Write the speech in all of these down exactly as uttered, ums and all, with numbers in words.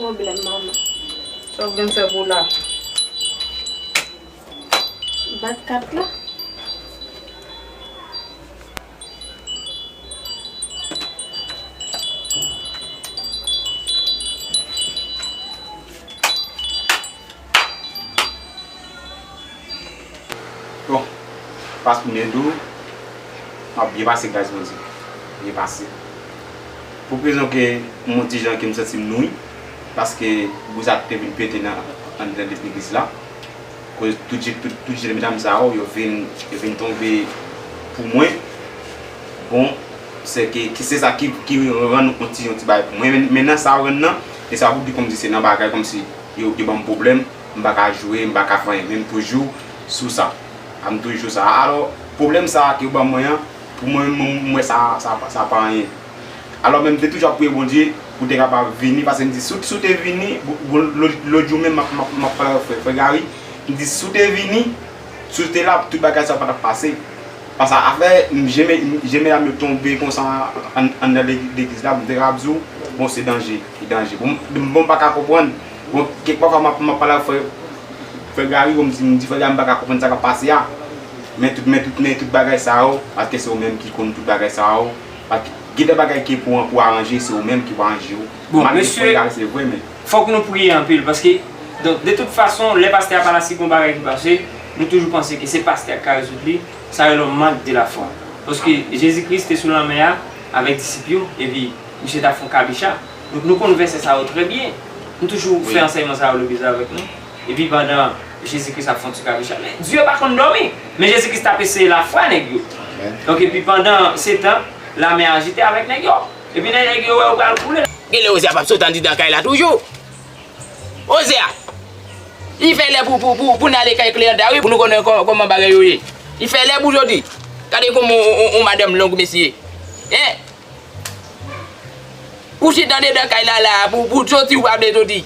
Pwoblèm, manman. Sa w vin fè pou la? Bat kat la. Bon, pas pou mwen tou, m ap byen pase gras Bondye. Byen pase. Pou rezon ke m on ti jan ke m santi m nouri, paske bouz la te vin pete nan, anndan legliz la. Koz tout, tout, tout jèn medam sa yo, yo vin, yo vin tonbe pou mwen. Bon, se ke, ke se sa ki, ki rann yon ti, yon ti bagay pou mwen. Men, men nan sa yo rann nan, e sa pou di kòmsi se nan bagay kòmsi yo, yo ban m pwoblèm, m pa ka jwe, m pa ka fè anyen, men m toujou sou sa. A m toujou sou sa. Alò, pwoblèm sa a ke yo ban mwen an, pou mwen, mwen, mwen, sa, sa, sa pa anyen. Alò, men m te toujou ap priye Bondye pou te kapab vini, paske m di, si w, si w te vini, bon, bon, lòt, lòt jou menm, m ap, m ap, m ap pale avèk frè, frè Gary, m di, si w te vini, si w te la, tout bagay sa pa t ap pase. Paske afè, m, je, m, je medam yo tonbe konsa an, anndan legi-, legliz la, m te ka ap di w, bon, se danje, se danje. Bon, m, bon, m pa ka konprann. Bon, kèk pafwa, m ap, m ap pale ak frè, frè Gary, bon, m di, m di, frè Gary, m pa ka konprann sa k ap pase a. Men tout, men tout, men tout bagay sa yo, paske se ou menm ki konn tout bagay sa yo. Paske gen de bagay ki pou, pou aranje, se ou menm ki pou aranje yo. Bon, malgre mesye, frè Gary, se vre, men fòk nou priye anpil, paske, donk, de tout fason, lè pastè a pa la, si gon bagay ki pase, nou toujou panse ke se pastè a ki ka rezoud li, sa rele yon mank de lafwa. Paske Jezi Kris te sou lanmè a avèk disip yo, epi misye t ap fè yon kabicha. Donk, nou konn vèsè sa yo trè byen. Nou toujou fè ansèyman sa yo legliz la avèk nou. Epi pandan Jezi Kris ap fè yon ti kabicha, men Dye pa konn dòmi. Men Jezi Kris t ap eseye lafwa nèg yo. Donk, epi pandan se tan, lamè ajite avèk nèg yo. Epi lè nèg yo wè yo pral koule. Genlè Ozya p ap sot anndidan kay la toujou. Ozya! Li fè lè pou, pou, pou, pou n ale kay Kleyanda, wi, pou nou konnen kò-, kòman bagay yo ye. Li fè lè pou jodi. Gade kòman on, on, on madanm long, mesye. Hein? Ou chita anndedan kay la, la, pou, pou soti, ou pa vle soti.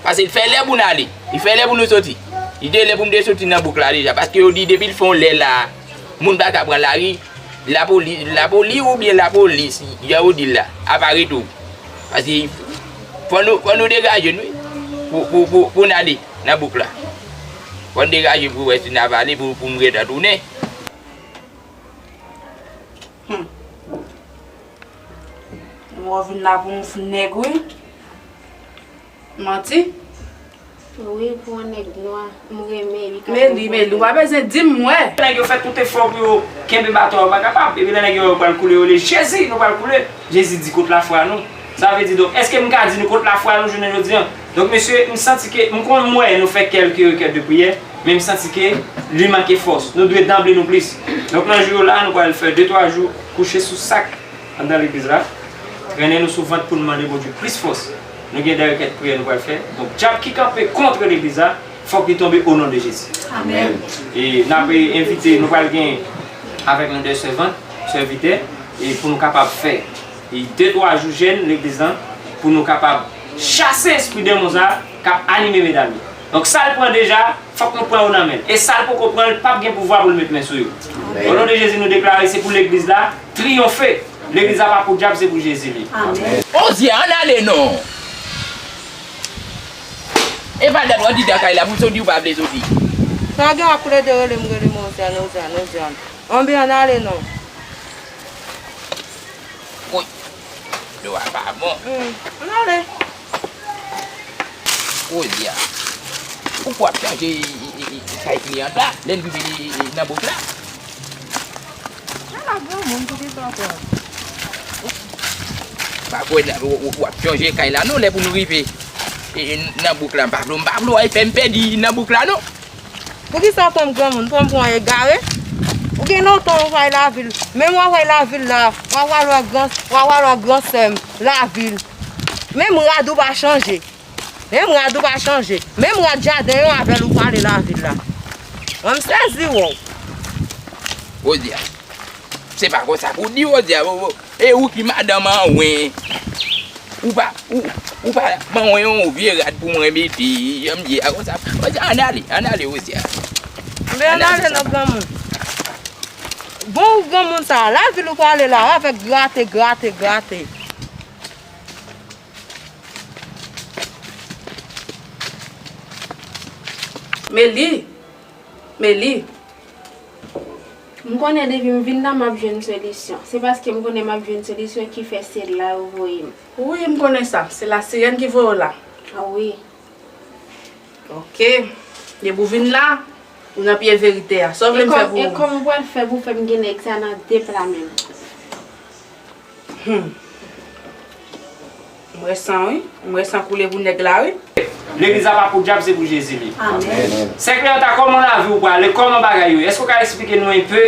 Paske li fè lè pou n ale. Li fè lè pou nou soti. Li te lè pou m te soti nan bouk la deja. Paske yo di depi l fè yon lè la, moun pa ka pran lari. Lapoli-, lapoli oubyen lapolis, jan yo di l la, ap arete w. Paske fò nou, fò nou degaje n, wi, pou, pou, pou, pou n ale nan bouk la. Fò n degaje pou wè si n ap ale, pou, pou m gentan tounen. Hmm. Mwen vin la pou m f-, nèg, wi. Manti? Wi, pou yon nèg nwa, m renmen li ka konprann. Men li, men li, ou pa bezwen di m, mwen. Nèg yo fè tout efò pou yo kenbe bato a, yo pa kapab. Epi lè nèg yo wè yo pral koule, yo rele, Jezi, nou pral koule. Jezi di, kot lafwa nou? Sa vle di, donk, èske m ka di nou kot lafwa nou jounen jodi a? Donk, mesye, m santi ke, m konn m wè nou fè kèlke rekèt de priyè, men m santi ke li manke fòs. Nou dwe danble nou plis. Donk, nan jou yo la, nou pral fè de, twa jou kouche sou sak anndan legliz la, trennen nou sou vant pou n mande Bondye plis fòs. Nou gen de rekèt priyè nou pral fè. Donk, dyab ki kanpe kont legliz la, fòk li tonbe o non de Jezi. Amèn. E n ap envite, nou pral gen avèk nou de sèvant, sèvitè, e pou nou kapab fè, e de, twa jou jèn legliz la, pou nou kapab chase espri demon sa k ap anime medam yo. Donk, sa l pran deja, fòk nou pran yo nan men l. E sa l poko pran, l p ap gen pouvwa pou l met men sou yo. Amèn. O non de Jezi, nou deklare se pou legliz la triyonfe. Legliz la pa pou dyab, se pou Jezi li. Amèn. Ozya, ann ale non. E pa dat w andidan kay la pou soti, ou pa vle soti. Sa gen w ap plede rele m, rele m Ozya, Ozya, Ozya. Anben, ann ale non. Woy, do a pa bon. Hmm, ann ale. Ozya, ou kwè w ap chanje, e, e, e, kay kliyant la, lè n rive, e, e, nan bouk la? Ala granmoun, poukisa w pran? Pa kwè w, w, w ap chanje kay la non, lè pou nou rive, e, e, nan bouk la, m pa vle, m pa vle w al fè m pèdi nan bouk la non. Poukisa w pran m granmoun? Pran m pou yon egare? Ou gen lontan ou pa al lavil. Menm w ap al lavil la, w ap al wè gran, w ap al wè gran sè m lavil. Menm rad ou pa chanje. Menm rad ou pa chanje. Menm rad jaden yo avè l ou prale lavil la. Mwen m sezi wè w. Ozya. Se pa konsa pou w di, Ozya. E ou ki madanm an wen. Ou pa, ou, ou pa ban mwen yon vye rad pou mwen mete, jan m di a konsa. Ozya, ann ale, ann ale, Ozya. Ann ale non granmoun. Bon, ou granmoun sa, lavil ou prale la, avèk grate, grate, grate. Meli, Meli. M konnen depi m vin la, m ap jwenn solisyon. Se paske m konnen m ap jwenn solisyon ki fè se la yo voye m. Wi, m konnen sa. Se lasirèn ki voye w la. A wi. Ok. Depi w vin la, ou nan pye verite a. Sa w vle m fè pou ou? E kòman ou pral fè pou fè m gen nèg sa nan de pla men m? Hmm. M wè san, wi. M wè san koule pou nèg la, wi. Legliz la pa pou dyab, se pou Jezi li. Amèn. Sè Cléanta, kòman lavi w prale? Kòman bagay yo ye? Èske w ka eksplike nou enpe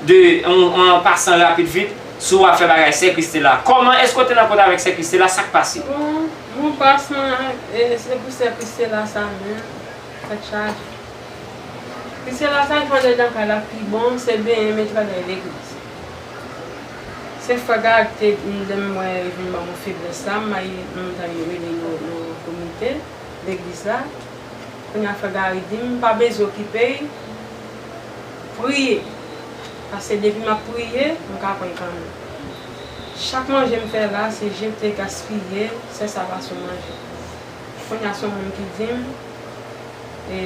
de, an, an pasan rapid vit, sou afè bagay sè Christela? Kòman, èske w te nan kont avèk sè Christela? Sa k pase? Bon, bon, pasan, e, se pou sè Christela sa menm. Tèt chaje. Christela sa k fè andedan kay la pi bon, se benyen, men travay legliz. Se frè Gary ki te di m, lè m wè yo vin ban m feblès la, m al monte yo rele yo nan komite legliz la. Kounye a frè Gary di m, m pa bezwen okipe l, priye. Paske depi m ap priye, m ka pran kanmenm. Chak manje m fè la, se jete, gaspiye, sè sa pa sou manje. Kounye a se yon moun ki di m, e,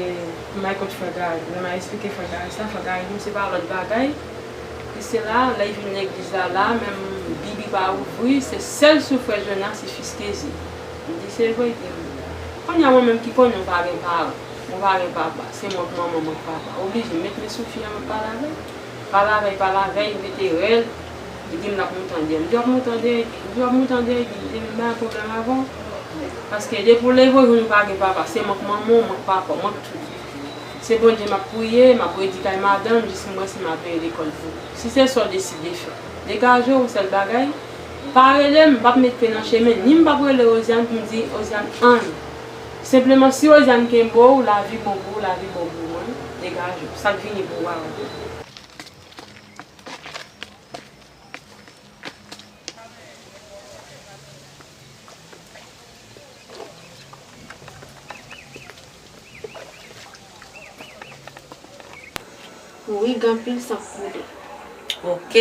m al kot frè Gary. Lè m al eksplike frè Gary sa, frè Gary di m se pa lòt bagay. Christela, lè l vin legliz la, la, menm Bib li pa ouvri, se sèl sou frè Jonas, se fiskezi. M di se vre, li di m. Kounye a mwen menm ki konnen ou pa gen paran, ou pa gen papa, se mwen k manman, mwen k papa. Oblije m met men sou fi a, m ap pale avè l. Pale avè l, pale avè l, li mete rèl, li di m l ap moutan dèyè m. M di w ap moutan dèyè ki? M di w ap moutan dèyè ki? M di m pa gen pwoblèm avè w. Paske depi w leve w jwenn ou pa gen papa, se mank manman w, mank papa w, mank tout. Se Bondye m ap priye, m ap redi kay madanm jis m wè si m a peye lekòl pou ou. Si se sa w deside fè, degaje w, sèl bagay. Pa rele m, m p ap met pye nan chemen, ni m p ap rele Rosiane pou m di Rosiane anyen. Senpleman, si Rosiane kenbe w, lavi bon pou ou, lavi bon pou mwen, degaje w. Sa k vini pou ou a wè. Wi, gen anpil san k koule. Ok.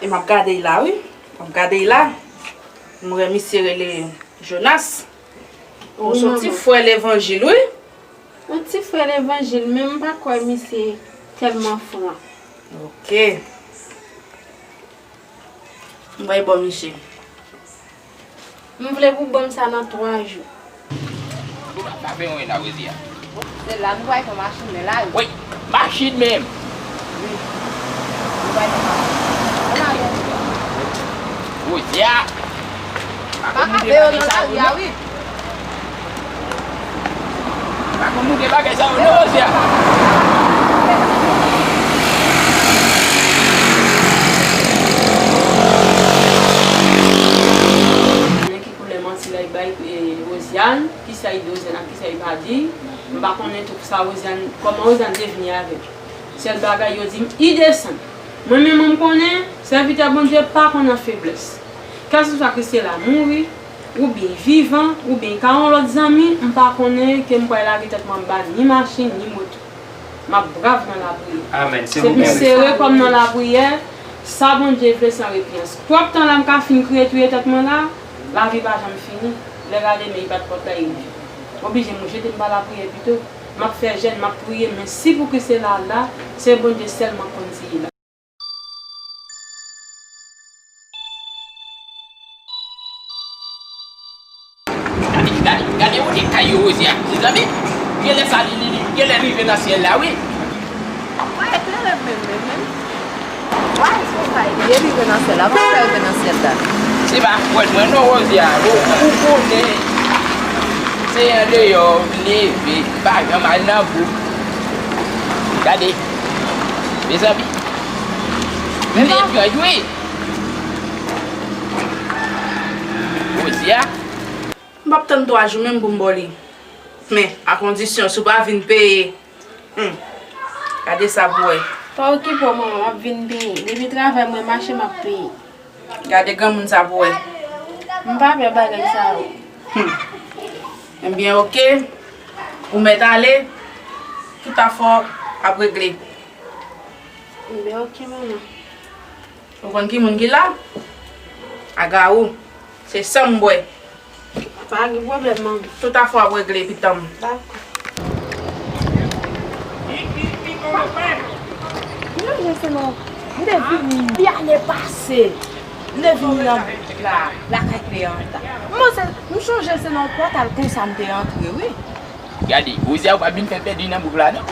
E m ap gade l la, wi. M ap gade l la. M wè misye rele Jonas. Bon, wi, se yon ti manman. Frè levanjil, wi. Yon ti frè levanjil, men m pa kwè misye tèlman fran. Ok. M bay bò misye. M vle pou ban m sa nan twa jou. Ou pa fè yon la, Rosia. Se la nou pral fè machin men la wi. Wi, machin menm. Wi. Nou pral fè machin. Rosia. Pa ka fè yo nan lari a wi. Pa konn moute bagay sa yo non, Rosia. Konnen ki koulè manti la y bay, e, Rosiane, kisa y di Rosiane ak kisa y pa di. M pa konnen tou sa Rosiane, kòman Rosiane te vini avè l. Sèl bagay yo di m, i desann. Mwen menm, mwen m konnen, sèvitè Bondye pa konn nan feblès. Kèlkeswa Christela mouri, oubyen vivan, oubyen ka yon lòt zanmi, m pa konnen ke m pral lage tèt mwen anba ni machin, ni moto. M ap brav nan lapriyè. Amèn. Se pou m sere kò m nan lapriyè, sa Bondye vle san repiyans. Twòp tan la m ka fin kriye touye tèt mwen la, lavi pa janm fini. Lè gade men li bat pòt la, li rive. M oblije m jete m ba lapriyè pito. M ap fè jèn, m ap priye, men si pou Christela la, se Bondye sèlman k konn si li la. Gade, gade, gade wote kay yo Rosia, mezanmi. Genlè sa li, li, li, genlè rive nan syèl la, wi. Wè, eklere m menm, menm, menm. Wè, se sa, li rive nan syèl la. Kòman sa rive nan syèl la? Se pa fòt mwen non, Rosia. Ou, ou konnen. Se andeyò, leve, pa janm al nan bouk. Gade. Mezanmi. Men pa etranj, wi. Rosia. M p ap tann twa jou menm pou m ba w li. Men, a kondisyon, si w pa vin peye. Hmm. Gade sa pou w wè. Pa okipe w, manman, m ap vin peye. Depi travay mwen mache, m ap peye. Gade granmoun sa pou w wè. M pa pè bagay sa yo. Hmm. Ebyen, oke. Ou mèt ale. Tout afè w ap regle. Ebyen, oke, manman. Ou konn ki moun ki la? Agawou. Se san m bwè. Pa gen pwoblèm, manmi. Tout afè w ap regle, pitit mwen. Dakò. Se nan, m te vini, li ane pase. M te vini nan bouk la, lakay Kleanta. M panse, m chonje se nan pòtal konsa m te antre, wi. Gade, Wozya, ou pa vin fè pèdi nan bouk la, non.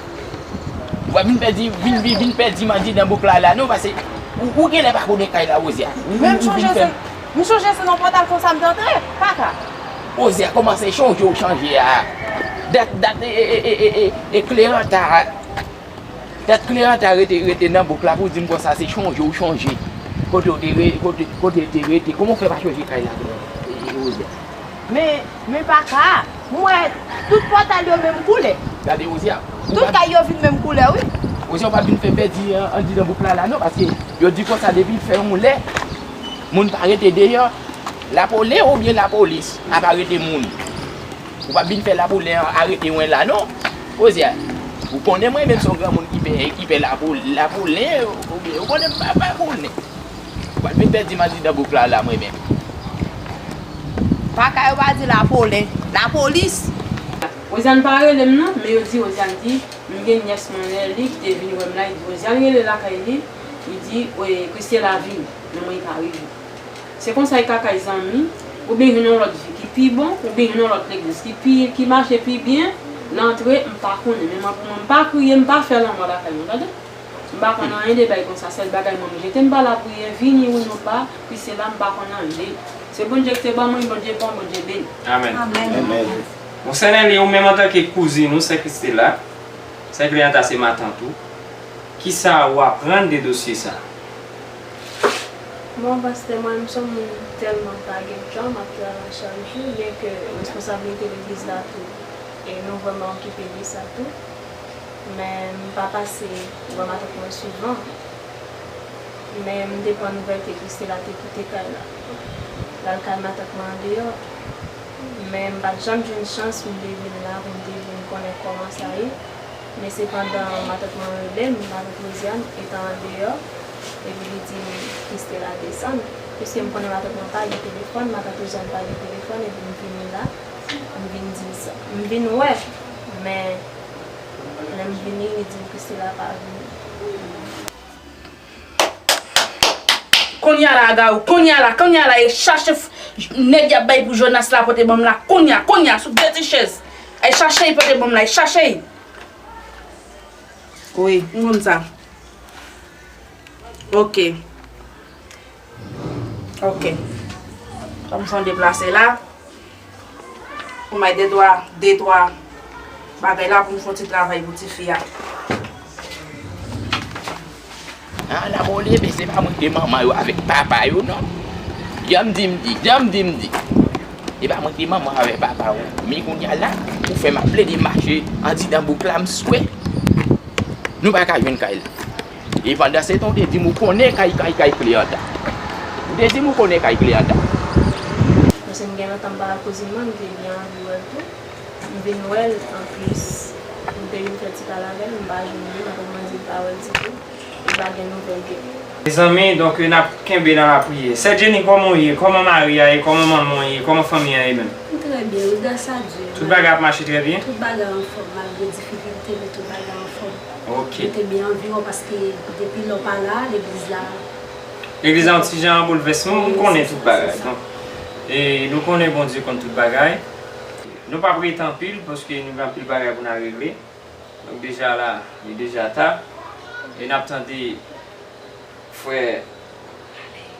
Ou pa vin pèdi, vin, vin, vin pèdi m andidan bouk la, la, non, paske ou, ou genlè pa konnen kay la, Wozya. Ou, men m ou, ou vin chonje fè se, m chonje se nan pòtal konsa m te antre, kaka. Wozya, kòman se chonje ou chanje a? Dat, dat, e, e, e, e, e, e Kleanta a. Dat Kleanta rete, rete nan bouk la pou di m konsa se chonje ou chonje. Kote w te re-, kote, kote w te rete. Kòman w fè pa chonje kay la, Kleanta? E, e, Wozya. Men, men paka, m wè tout pòtal yo menm koulè. Gade, Wozya. Tout kay yo vin menm koulè, wi. Wozya, ou pa vin fè pèdi an, andidan bouk la, la, non, paske yo di konsa depi l fè yon lè, moun pa rete deyò, lapolis oubyen lapolis ap arete moun. Ou pa vin fè lapolis an arete mwen la, non. Wozya, ou konnen mwen menm se yon granmoun ki pè, ki pè lapo-, lapolis, oubyen, ou konnen m pa, pa konnen. Ou pa vin pèdi m andidan bouk la, la, mwen menm. Paka yo pa di lapolis, lapolis. Wozyan pa rele m non, men yo di Wozyan di, m gen nyès mwen Lèli ki te vin wè m la, li di Wozyan rele lakay li, li di, e, Christela vini, men mwen li pa rive. Se konsa e ka kay zanmi, oubyen jwenn yon lòt vi ki pi bon, oubyen jwenn yon lòt legliz ki pi, ki mache pi byen, l antre, m pa konnen, men mwen pou mwen, m pa kriye, m pa fè lanmò lakay mwen, tande? M pa konn anyen de bagay konsa, sèl bagay mwen, m jete m pa lapriyè, vini wi nou pa, Christela, m pa konn anyen de li. Se Bondye ki te ban mwen, Bondye bon, Bondye beni. Amèn. Amèn. Amèn. Bon, sè Nelly, ou menm antanke kouzin ou, sè Christela, sè Cleanta se matant ou, kisa ou aprann de dosye sa? Bon, pastè, mwen, m se yon moun tèlman pa gen tan, m ap travay chak jou, byenke responsablite legliz la tou, e nou vrèman okipe de sa tou. Men m pa pase wè matant mwen souvan. Men m te pran nouvèl ke Christela te kite kay la, l al kay matant mwen andeyò. Men m pa t janm jwenn chans pou m te vin la, pou m te vin konnen kòman sa ye. Men se pandan matant mwen rele m, matant Losiane, etan andeyò, epi li di m Christela desann. Piske m konnen matant mwen pa gen telefòn, matant Losiane pa gen telefòn, epi m vini la, m vin di l sa. M vin wè, men lè m vini, li di m Christela pa vini. Kounye a la, Agarou, kounye a la, kounye a la, e chache f-, nèg y ap bay pou Jonas la pote ban m la, kounye a, kounye a, sou de ti chèz. Ay chache y pote ban m la, ay chache y. Wi, m konn sa. Ok. Ok. Kòm se yon deplase la. Pou m bay de twa, de twa bagay la pou m fè yon ti travay pou tifi a. Ah, n ap olye, men se pa mwen ki te manman yo avèk papa yo, non. Jan m di, m di, jan m di, m di. E pa mwen ki te manman avèk papa yo. Men kounye a la, ou fè m ap plede mache andidan bouk la, m swè. Nou pa ka jwenn kay la. E pandan se tan, ou te di m ou konnen kay, kay, kay Cleanta. Ou te di m ou konnen kay Cleanta. Paske m gen lontan m pa wè kouzin mwen, m te byen anvi wè l tou. M vin wè l, anplis, m te vin fè ti pale avè l, m pa jwenn li, m ap mande l pa wè l ditou. Li pa gen nouvèl de li. Mezanmi, donk, n ap kenbe nan lapriyè. Sè Jenny, kòman w ye? Kòman mari a ye? Kòman manman w ye? Kòman fanmi an ye menm? M trè byen, wi, gras a Dye. Tout bagay ap mache trè byen? Tout bagay anfòm, malgre difikilte, men tout bagay anfòm. Ok. Mwen te byen anvi wè w paske depi lè w pa la, legliz la. Legliz la yon ti jan an boulvèsman, m konnen tout bagay. Donk, e nou konnen Bondye konn tout bagay. Nou p ap rete anpil paske nou gen anpil bagay pou n al regle. Donk, deja la, li deja ta. E n ap tande frè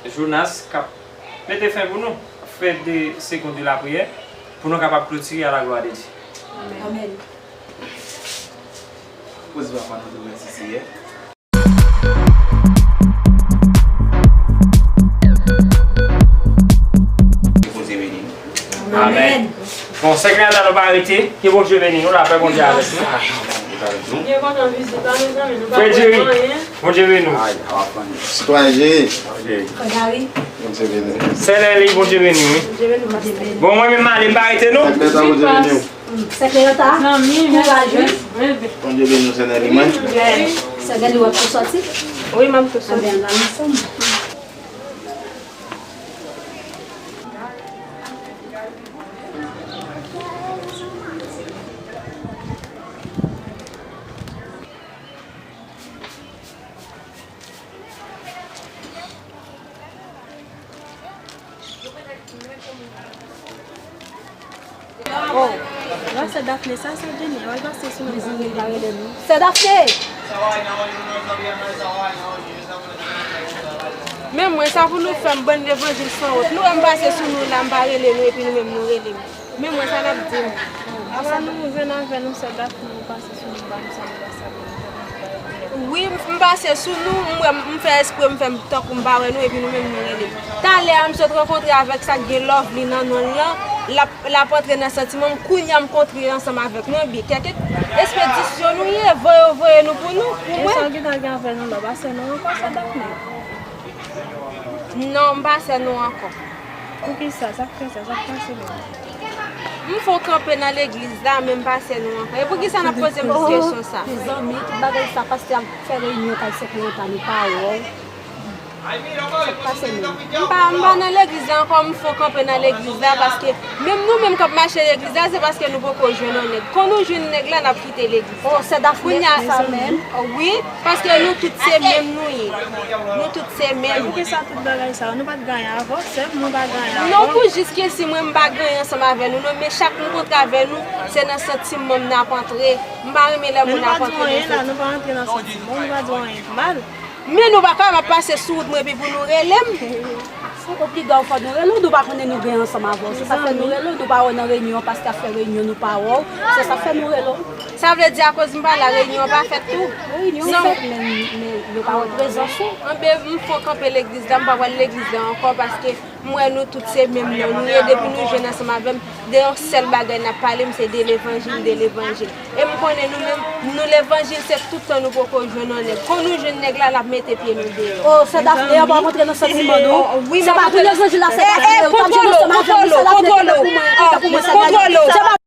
Jonas k ap mete fen pou nou, fè de segonn de lapriyè pou nou kapab klotire à la gloire de Dieu. Amèn. Poze papa nou tou, mèsi Seyè. Ke Bondye beni nou. Amèn. Bon, sèk la, nou pa rete. Ke Bondye beni nou, lapè Bondye avèk nou. Bondye kontan vizit la, mezanmi, nou pa wè anyen. Bondye beni w. Sitwayen Jere. Bondye beni w. Sè Nelly, Bondye beni w, wi. Bondye beni w, pastè. Bon, mwen menm, m ale, m pa rete, non. Sèk la, Bondye beni w. Sèk la, ta. Zanmi, kouraj, wi. Bondye beni w, sè Nelly, mwen. Sè Nelly, w ap tou sòti? Wi, m ap tou sòti. Anben, ann al ansanm. Wa sè Daphné, sa, sa Jenny, w al pase sou nou pa rele nou. Sè Daphné! Men mwen, sa pou nou fè m, bann levanjil sanwont. Nou wè m pase sou nou la, m pa rele nou, epi nou menm nou rele m. Men mwen, sa n ap di m. Apa nou jwenn avè nou, sè Daphné, nou pase sou nou, ba nou sa nou pa sa pou nou fè, nou pa rele nou. Wi, m pase sou nou, m wè m fè espre, m fè m tankou m pa wè nou, epi nou menm nou rele m. Talè a, m sot rankontre avèk sa k gen Lovely nan non l lan, l ap L ap antre nan santiman m, kounye a m kontre ansanm avèk nou, ebyen kèk espedisyon nou ye, voye yo voye nou pou nou, pou mwen. E sa w gentan gen avè nou la, w pa sè nou ankò, sè Daphné? Non, m pa sè nou ankò. Poukisa? Sa k fè sa? Sa k pase menm? M fè w kanpe nan legliz la, men m pa sè nou ankò. E poukisa n ap poze m ti kesyon sa? Mezanmi, tout bagay sa, pastè ap fè reyinyon kay sèt mwen an, nou pa wè w. Sa k pase menm? M pa, m pa nan legliz la ankò, m fon kanpe nan legliz la, paske menm nou menm k ap mache legliz la, se paske nou poko jwenn yon nèg. Kon nou jwenn nèg la, n ap kite legliz la. Oh, sè Daphné, kounye a, sa menm? Wi, paske nou tout se menm nou ye. Nou tout se menm. Poukisa tout bagay sa yo? Nou pa t gen anyen avè w, sè m, nou pa gen anyen avè w. Non, pou jis ke si mwen m pa gen anyen ansanm avè nou, non, men chak m kontre avè nou, se nan santiman m n ap antre. M pa renmen lè moun ap antre nan santiman. Men nou pa di w anyen la, nou pa antre nan santiman, nou pa di w anyen mal. Men nou pa ka ap pase sou wout mwen epi pou nou rele m. Se obliga w fò nou rele w, nou pa konnen nou gen ansanm avè w. Se sa fè nou rele w, nou pa wè w nan reyinyon, pastè ap fè reyinyon, nou pa wè w. Se sa fè nou rele w. Sa vle di akoz m pa la, reyinyon an pa fèt tou? Reyinyon fèt, men, men yo pa wè prezans ou. Anben, m fon kanpe legliz la, m pa pral legliz la ankò, paske m wè nou tout se menm non nou ye, depi nou jwenn ansanm avè m, de yon sèl bagay n ap pale, m se de levanjil, de levanjil. E m konnen nou menm, nou levanjil se tout tan nou poko jwenn yon nèg. Kon nou jwenn nèg la, l ap mete pye nou deyò. Oh, sè Daphné, an pa rantre nan santiman nou. Wi, se pa pou levanjil la, sè Daphné, ou t ap jwenn ansanm avè m, sè Daphné, kite pou mwen, kite pou mwen, sè Daphné.